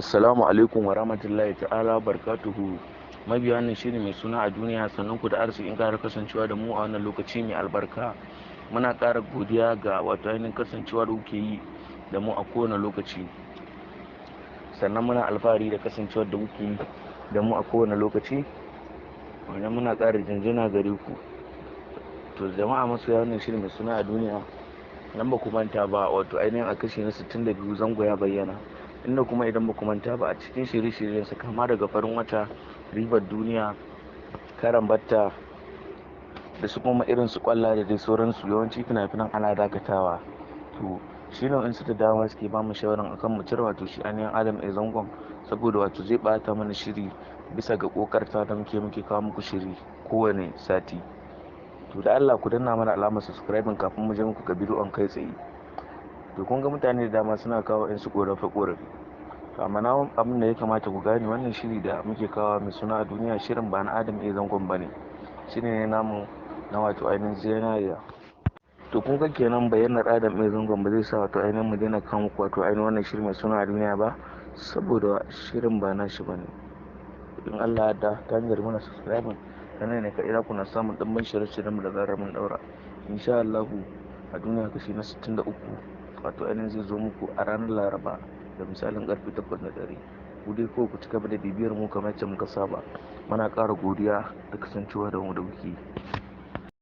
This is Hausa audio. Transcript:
Assalamu alaikum wa rahmatullahi ta'ala barkatuhu. Mabiya wannan shiri mai suna a duniya, sannan ku da arzikin ƙara kasancewa da mu a wannan lokaci mai albarka. Muna ƙara godiya ga wato ainihin kasancewa da kuke yi da mu a kowane lokaci. Sannan muna alfahari da kasancewar da kuke yi da mu a kowane lokaci. Wannan muna ƙara jinjina gare ku. To jama'a masoya wannan shiri mai suna a duniya, nan ba ku manta ba, wato ainihin a kashi na 62 zango ya bayyana. Inda kuma idan ba ku manta ba, a cikin shirye-shiryensa kama daga farin wata, ribar duniya, karan batta da su kuma irin su kwalla da dai sauransu, yawanci fina-finan ana dakatawa. To shi ne su da dama suke ba mu shawaran akan mu cire wato shi ainihin Adam A Zangon, saboda wato zai bata mana shiri bisa ga kokarta da muke kawo muku shiri kowane sati. To da Allah ku danna mana alamar subscribing kafin mu je muku ga bidiyon kai tsaye. To kun ga mutane da dama suna kawo in su korafe korafe. To amma na abin da ya kamata ku gane, wannan shiri da muke kawo mai suna a duniya, shirin ba na Adam A Zangon bane, shine ne namu na wato ainihin zinariya. To kun ga kenan bayyanar Adam A Zangon ba zai sa wato ainihin mu daina kawo muku wato ainihin wannan shiri mai suna a duniya ba, saboda shirin ba nashi bane. In Allah ya yarda, ta hanyar mana subscribing sannan ne kaɗai za ku na samun ɗimbin shirye-shiryen mu da zarar mun ɗaura. Insha Allahu a duniya kashi na 63 wato ainihin zai zo muku a ranar Laraba da misalin karfe 8 na dare. Ku dai kawai ku ci gaba da bibiyar mu kamar yadda muka saba. Muna ƙara godiya da kasancewa da mu da kuke.